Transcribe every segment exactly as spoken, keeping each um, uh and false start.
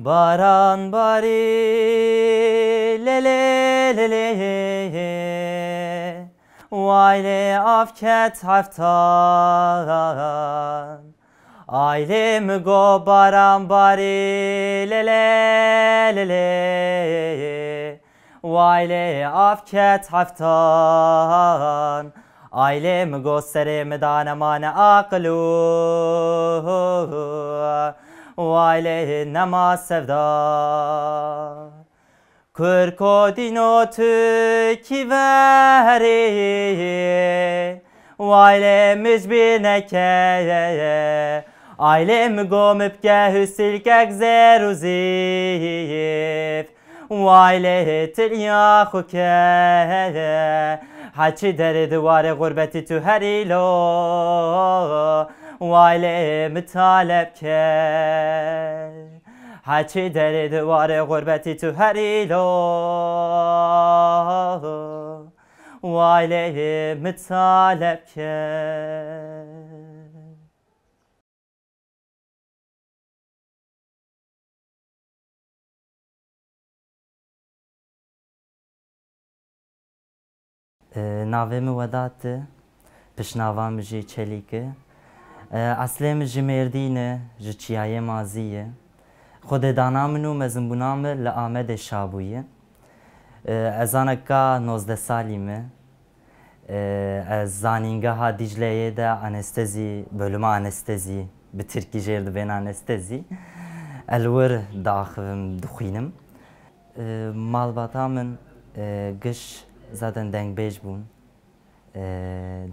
Baran barî lê lê lê lê. Way lê av ket heftan. Ay lê min got baran barî lê lê lê lê. Way lê av ket heftan. Ay lê min got serê min da nemane aqil û. Way lê nema sevda. Kurko dîno tu kî verî. Way lê min ji bîr neke. Ay lê min got min bike husîlkek zêr û zîf. Way lê tiliya xwe ke. Heçî derê di warê xurbetî tu herî lo. Way lê min taleb ke. Heçî derê di warê xurbetî tu herî lo. Way lê min taleb ke. E, navê min Wedat e, pişnava min jî Çelîk e. E, eslê min ji Mêrdîn e, ji Çiyayê Mazî ye. Xwedêdana min û mezinbûna min li Amedê şabûye. E, ez zaneka nozdeh salî me. E, ez zanîngeha Dîcleyê de anestezî, bölüma anestezî, bi tirkî jêr dibên anestezî, ez li wir diaxivim, dixwînim. E, malbata min, e, giş zaten dengbêj bûn. E,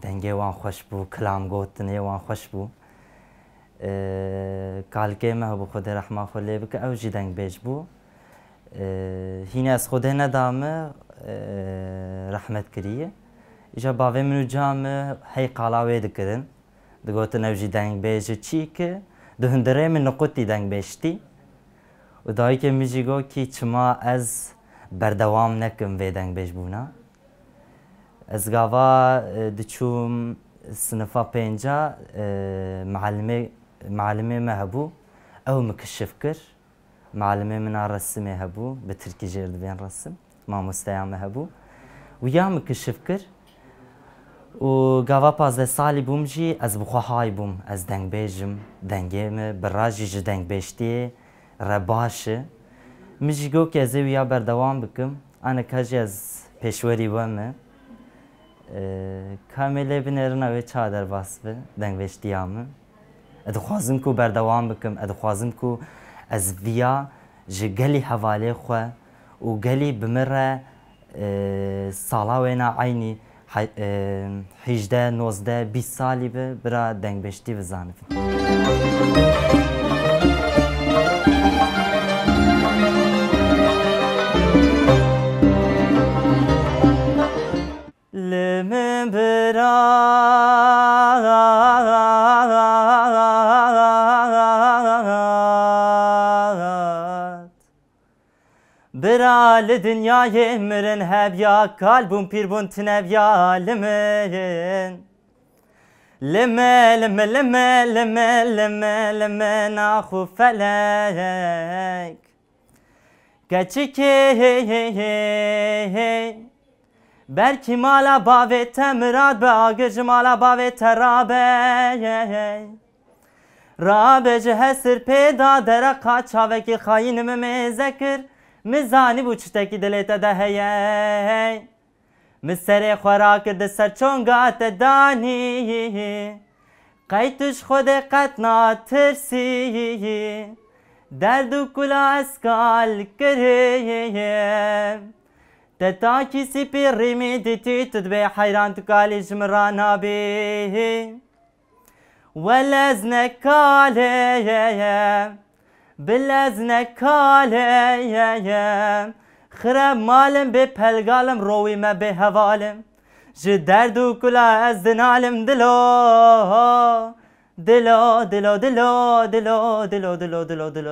dengê wan xweş bû, kilam gotinê wan xweş bû. E, kalikê me hebû, Xwedê rehma xwe lê bike, ew jî dengbêj bû. E, hînê ez Xwedê neda min, e, rehmet kiriye. Îja bavê min û ca min hey qala wê dikirin. Digotin ew jî dengbêj e, çî ki di hundirê min niqutî dengbêjtî. Û dayikê min jî got kî çima ez berdewam nekim vê dengbêjbûna. Ez gava, e, diçûm sinifa pênca, e, mealimê, mealimê me hebû. Ew min kişif kir. Mealimê min a resimê hebû, bi tirkî jêr dibên resim. Mamosteya me hebû. Û ya min kişif kir. Û gava pazdeh salî bûm jî ez bi xwe hay bûm. Ez dengbêj im, dengê min bi rajî ji dengbêjtiyê re baş e. Min jî got ki ez ê wiya berdewam bikim. Aneka jî ez pêşwerî we me. E, ka em ê lê binêrin ew ê çawa derbas bi, dengbêjtiya min. Ez dixwazim ku berdewam bikim, ez dixwazim ku ez viya ji gelî hevalê xwe û gelî bi min re, e, sala wêna eynî he-, e, hîjdeh, nozdeh, bîst salî bi, bira dengbêjtî bizanibin. Li min birat. Bira li dinyayê mirin hev ya, kal bûn pîr bûn tinev ya li min. Li min, li min, li min, li min, li min, li min, axu felek. Keçikê, belkî mala bavê te mirad be, agir ji mala bavê te rabe. Rabe ji hesir pê da dereqa çavekî xayîn min mêze kir, min zanîbû çitekî dilê te de heye. Min serê xwe rakir di ser çonga te danî. Qey tu ji Xwedê qet natirsî? Derd û kula ez kal kirî. Te takî sîpî rîmî dîtî, tu dibê heyran, tu kalî ji min ranabî. We lez ne kalê, bi lez ne kalê, xireb malim bê pelgalim, rowî me bê hevalim. Ji derd û kula ez dinalim dilo, dilo, dilo,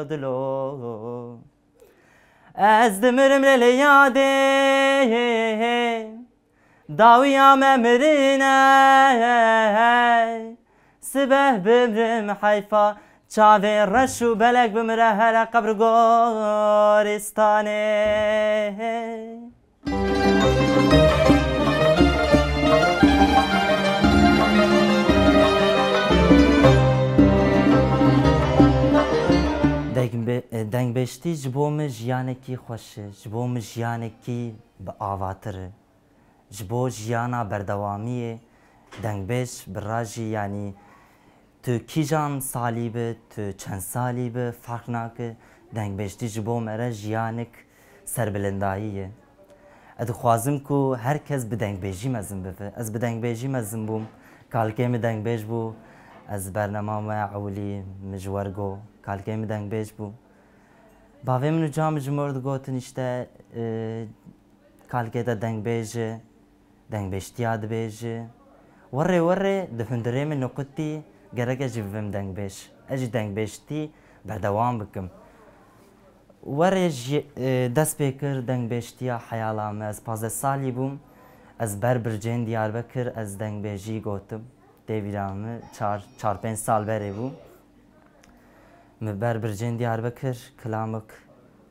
dilo. Ez dimirim lê lê yadê, dawiya me mirine. Sibeh bimrim heyfa, Çavê reş û belek bimire here qebr goristanê. Dengbe-, dengbêjtî ji bo min jiyanekî xweş e, ji bo min jiyanekî bi avatir e. Ji bo jiyana berdewamiyê dengbêj bi rajî, yanî tu kîjan salî bi, tu çend salî bi, ferq nake, dengbêjtî ji bo me re jiyanik serbilindayî ye. Ez dixwazim ku her kes bi dengbêjî mezin bibe. Ez bi dengbêjî mezin bûm. Kalikê min dengbêj bû. Ez bernema me ewilî min ji we re got. Kalikê min dengbêj bû. Bavê min û ca min ji min re digotin, îşte, e, kalikê te dengbêj e, dengbêjtiya dibêje. Werê werê di hundirê min niqutî gerek ez jî bibim dengbêj. Ez jî dengbêjtî berdewam bikim. Werê jî, e, dest pê kir dengbêjtiya heyala me. Ez pazdeh salî bûm. Ez ber bircên Diyarbekir ez dengbêjî gotim. Tê bîra min çar, çar pênc sal berê bû. Min ber bircên Diyarbekir kilamik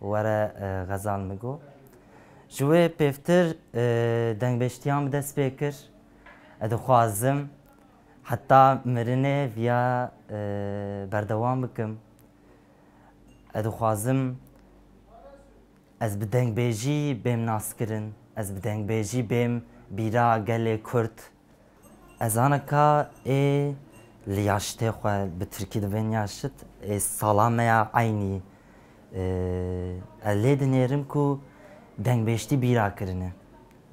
were, e, xezal min got. Ji wê pêvtir, e, dengbêjtiya min dest pê kir. Ez dixwazim heta mirinê viya, e, berdewam bikim. Ez dixwazim ez bi dengbêjî bêm naskirin, ez bi dengbêjî bêm bîra gelê Kurd. Ez aneka ê li yaştê xwe, bi tirkî dibên yaşit, ê sala me ya eynî, e, ez lê dinêrim ku dengbêjtî bîra kirine.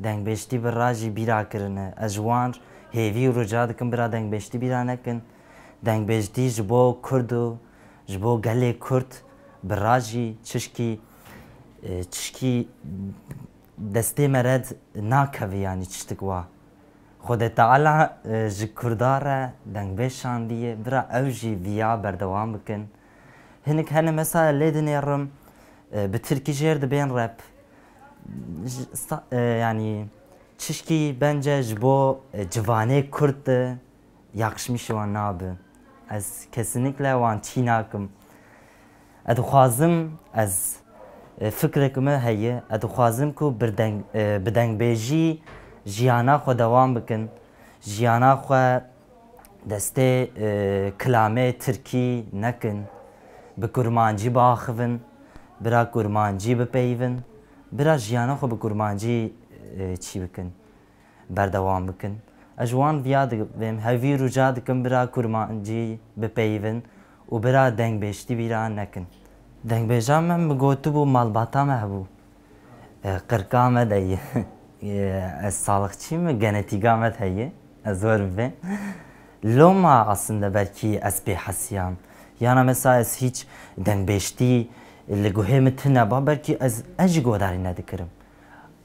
Dengbêjtî bi rajî bîra kirine. Ez ji wan hêvî û rica dikim bira dengbêjtî bîra nekin. Dengbêjtî ji bo Kurd û ji bo gelê Kurd bi rajî çişkî, e, çişkî destê me re nakeve, yanî çiştik wa. Xwedê Teala, e, ji Kurda re dengbêj şandiye, bira ew jî viya berdewam bikin. Hinek hene mesela lê dinêrim, e, bi tirkî jêr dibên rap. Ji, sa-, e, yanî çişkî bence ji bo, e, civanê Kurd de yakışmış wan nabe. Ez kesinlikle wan çî nakim. Ez dixwazim, ez, e, fikrek me heye, ez dixwazim ku bi deng-, e, bi dengbêjî jiyana xwe dewam bikin. Jiyana xwe destê, e, kilamê tirkî nekin. Bi kurmancî biaxivin, bira kurmancî bipeyivin, bira jiyana xwe bi kurmancî, e, çî bikin. Berdewam bikin. Ez ji wan viya dibêm, hevî û rica dikim bira kurmancî bipeyivin û bira dengbêjtî bîra nekin. Dengbêja me min gotibû malbata me hebû. E, qirka me de ye. E, ez salixçî me, genetîka me de heye. Ez zor bibêm. Loma aslında belkî ez pê hesiyam. Yana mesela ez hiç dengbêjtî li guhê min tune ba, belkî ez, ez jî guhdarî nedikirim.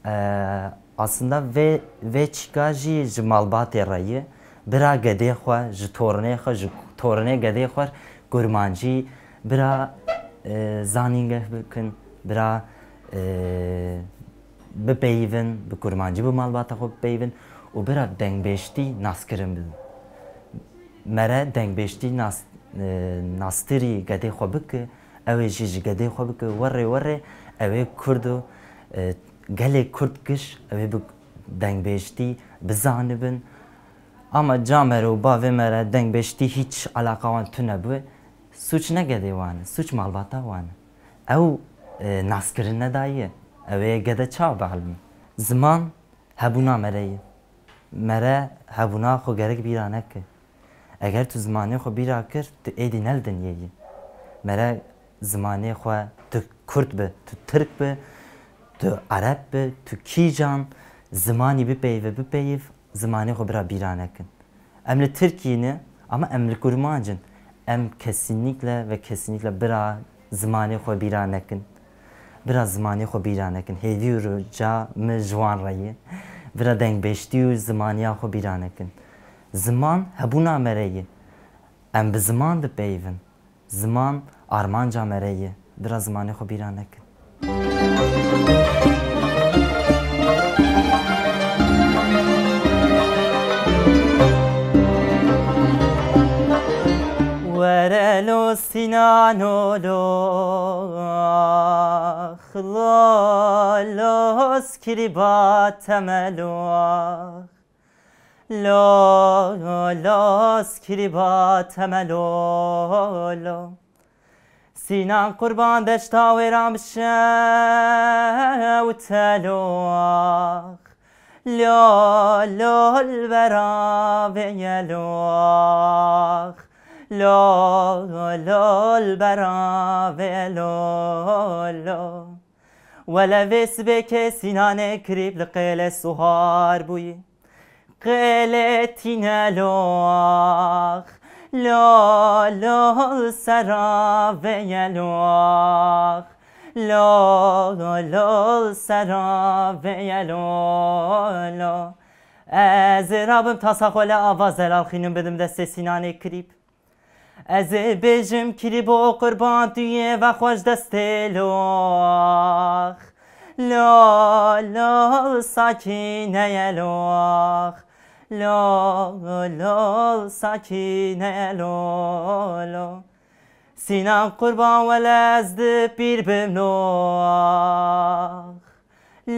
E, aslında vê, vê çîka jî ji malbatê re ye. Bira gedê xwe, ji torinê xwe, ji torinê gedê xwe kurmancî, bira, e, zanîngeh bikin, bira, e, bipeyivin, bi kurmancî bi malbata xwe bipeyivin û bira dengbêjtî naskirin bibin. Mere dengbêjtî nas-, e, nastirî gedê xwe bike, ew ê jî ji gedê xwe bike, werê werê ew ê Kurd û, e, gelê Kurd giş ew ê bi dengbêjtî bizanibin. Ama ca mere û bavê mere dengbêjtî hîç alaqa wan tune bû, sûç ne gedê wan e, sûç malbata wan e. Ew, e, naskirin nedaye, ew ê gede çawa bielime? Ziman hebûna mere ye. Mere hebûna xwe gerek bîra neke. Eger tu zimanê xwe bîra kir, tu êdî ne li dinyê yî. Mere zimanê xwe, tu Kurd be, tu Tirk be, tu Ereb be, tu kîjan zimanî bipeyive, bipeyiv, zimanê xwe bira bîra nekin. Em li Tirkiyê ne, ama em li Kurmanc in. Em kesinlikle ve kesinlikle bira zimanê xwe bîra nekin. Bira zimanê xwe bîra nekin. Hêvî û rica min ji wan re ye. Bira dengbêjtî û zimaniya xwe bîra nekin. Ziman hebûna me re ye. Em bi ziman dipeyivin. Ziman armanca me re ye. Bira zimanê xwe bîra nekin. Were lo Sînano lo, lo, lo, skirîba temelo. Lo, lo, skirîba temelo, lo. Sînan qurban deşta wêran bi şewtelo. Lo, lo, li bera vê yelo. Lo, lo, li bera vê yelo, lo. Wele vê sibê ke Sînanê kirîb li qêlê suhar bûyî. Qêlê tîne lox, lo, lo, li sera vê ye lox. Lo, lo, li sera vê ye lo, lo. Ez ê rabim tasa xwe li ava zelal xînim bidim destê Sînanê kirîb. Ez ê bêjim kirîbo qurban tu yê vexweş destê lox. Lo, lo, sakîne ye lox. Lo, lo, sakîne ye lo, lo. Sînan qurban wele ez di pîr bim lox.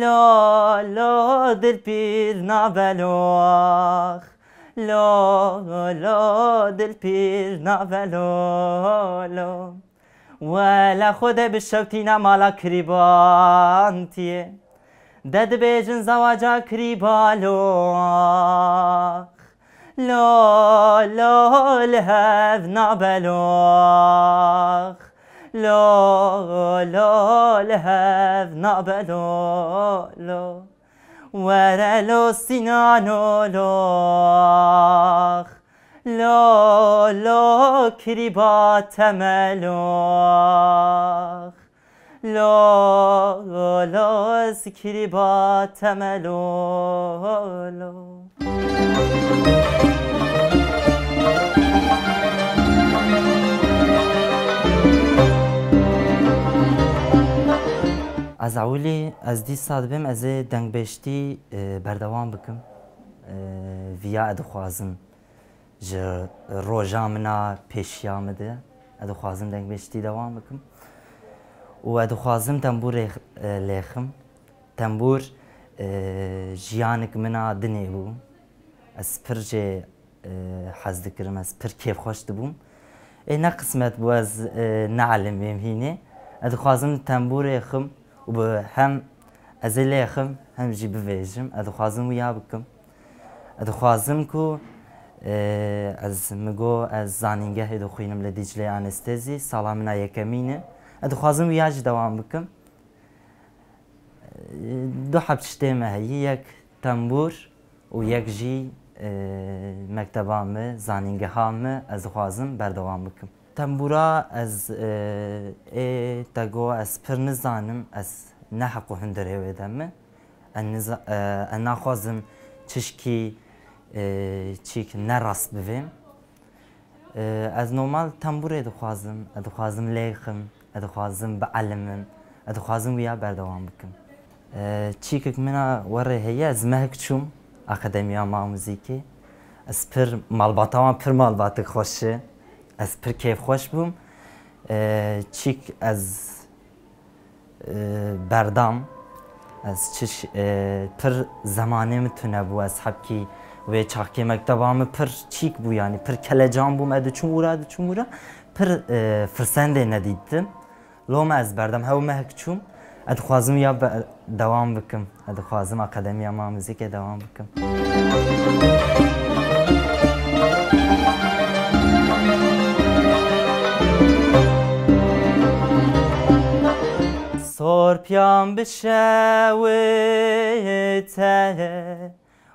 Lo, lo, dil pîr nabe lox. Lo, lo, dil pîr nabe lo, lo. Wele xwe de bi şewtîna mala kirîban tiyê. De dibêjin zawaca kirîba lox. Lo, lo, li hev nabe lox. Lo, lo, li hev nabe lo, lo. Were lo Sînano lox. Lo, lo, kirîba temelo. Lo, lo, ez kirîba temelo, lo. Ez ewilî, ez dîsa dibêm, ez ê dengbêjtî, e, berdewam bikim. E, viya ez dixwazim ji roja min a pêşiya min de. Ez dixwazim dengbêjtî dewam bikim. Û ez dixwazim tembûrê, e, lêxim. Tembûr, e, jiyanik min a dinê bû. Ez pir jê, e, hez dikirim, ez pir kêfxweş dibûm. Ê ne qismet bû ez, e, neelimêm hînê. Ez dixwazim tembûrê xim û bi hem ez ê lêxim hem jî bivêjim. Ez dixwazim wiya bikim. Ez dixwazim ku, e, ez, min got ez zanîngehê dixwînim li Dîcleyê anestezî, sala min a yekemîn e. Ez dixwazim wiya jî dewam bikim. E, du heb tiştê me heye, yek tembûr û yek jî, e, mekteba me, zanîngeha me, ez dixwazim berdewam bikim. Tembûra ez, e, ê te got ez pir nizanim, ez ne heq û hundirê wê de me. Ez niza-, e, ez naxwazim çişkî, e, çîk ne rast bivêm. E, ez normal tembûrê dixwazim, ez dixwazim lêxim, ez dixwazim bielimim, ez dixwazim wiya berdewam bikim. E, çîkek min a werê heye, ez mehek çûm Akademiya Ma Muzîkê. Ez pir malbata wan pir malbatek xweş e. Ez pir kêfxweş bûm. E, çîk ez, e, berdam. Ez çiş, e, pir zemanê min tune bû. Ez hebkî wê çaxkê mekteba min pir çîk bû, yanî pir kelecan bûm. Ez diçûm ûra, diçûm ûra. Pir, e, firsendê nedîtim. Loma ez berdam, hew mehek çûm. Ez dixwazim ya be-, dewam bikim. Ez dixwazim Akademiya Ma Muzîkê dewam bikim. Sorpiyan bişewite,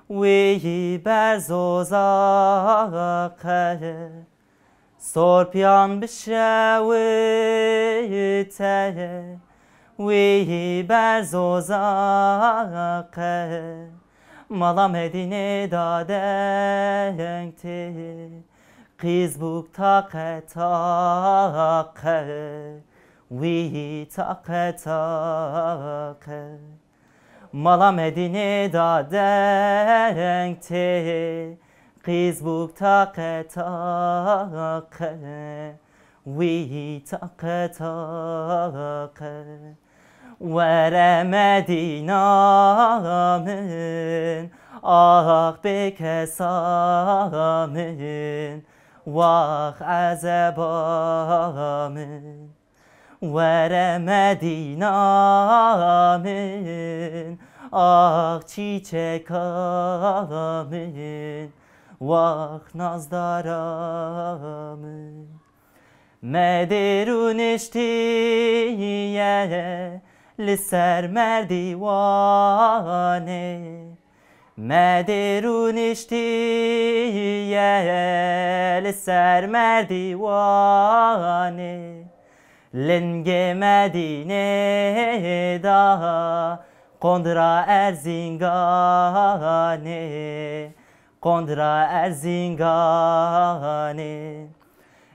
wî berz û zaq e. Sorpiyan bişewite, wî berz û zaq e. Mala Medînê da deng tê, qîz bûk taqe taqe, wî taqe taqe. Mala Medînê da deng tê, Qîz bûk taqe taqe, wî taqe taqe. Were Medîna min, ax bêkesa min, wax ezeba min. Were Medîna min, ax çîçeka min, wax nazdara min. Me dêrû niştiye li ser merdîwanê. Me dêrû niştiye li ser merdîwanê. Lingê Medînê da qondra Erzinganê. Qondra Erzinganê.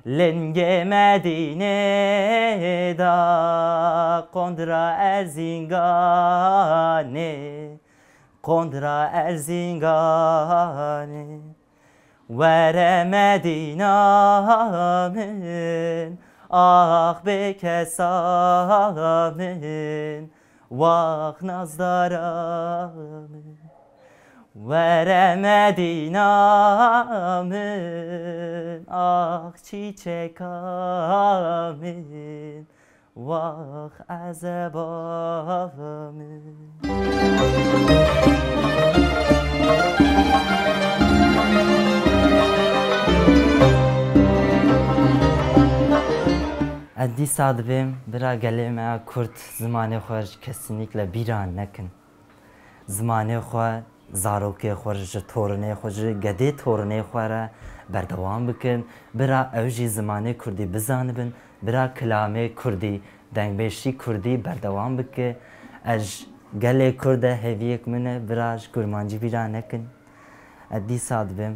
Lingê Medînê da qondra Erzinganê. Qondra Erzinganê. Were Medîna min, ax bêkesa min, wax nazdara min. Were Medîna min, ax çîçeka min, wax ezeba min. Ez dîsa dibêm bira gelê me ya Kurd zimanê xwe ji kesinîkle bîra nekin. Zimanê xwe, zarokê xwe, ji torinê xwe, ji gedê torinê xwe re berdewam bikin. Bira ew jî zimanê kurdî bizanibin, bira kilamê kurdî, dengbêjtî kurdî berdewam bike. Ez ji gelê kurd e, hêviyek min e, bira ji kurmancî bîra nekin. Ez dîsa dibêm.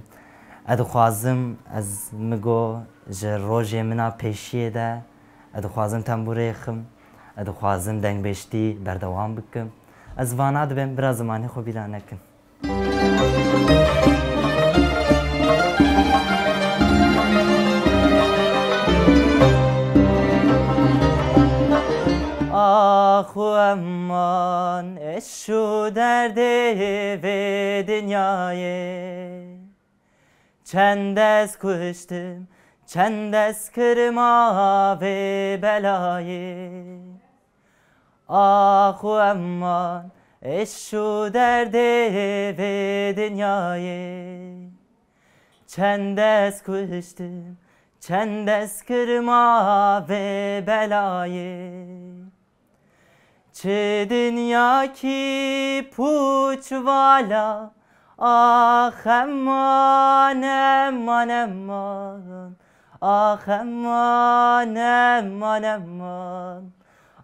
Ez dixwazim, ez migo ji rojê min a pêşiyê de, ez dixwazim tembûrê xim, ez dixwazim dengbêjtî berdewam bikim. Ez vana dibêm, bira zimanê xwe bîra nekin. Ax û eman, eş û derdê vê dinyayê. Çend ez kuştim, çend ez kirma vê belayê. Ax û eman, eş û derdê vê dinyayê. Çend ez kuştim, çend ez kirma vê belayê. Çi dinyakî pûç vala, ax eman, eman, eman. Ax eman, eman, eman.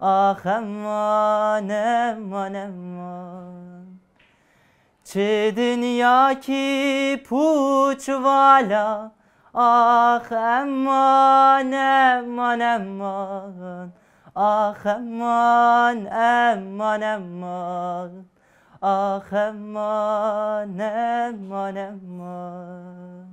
Ax eman, eman, eman. Çi dinyakî pûç vala, ax eman, eman, eman. Ax eman, eman, eman. Ax eman, eman, eman.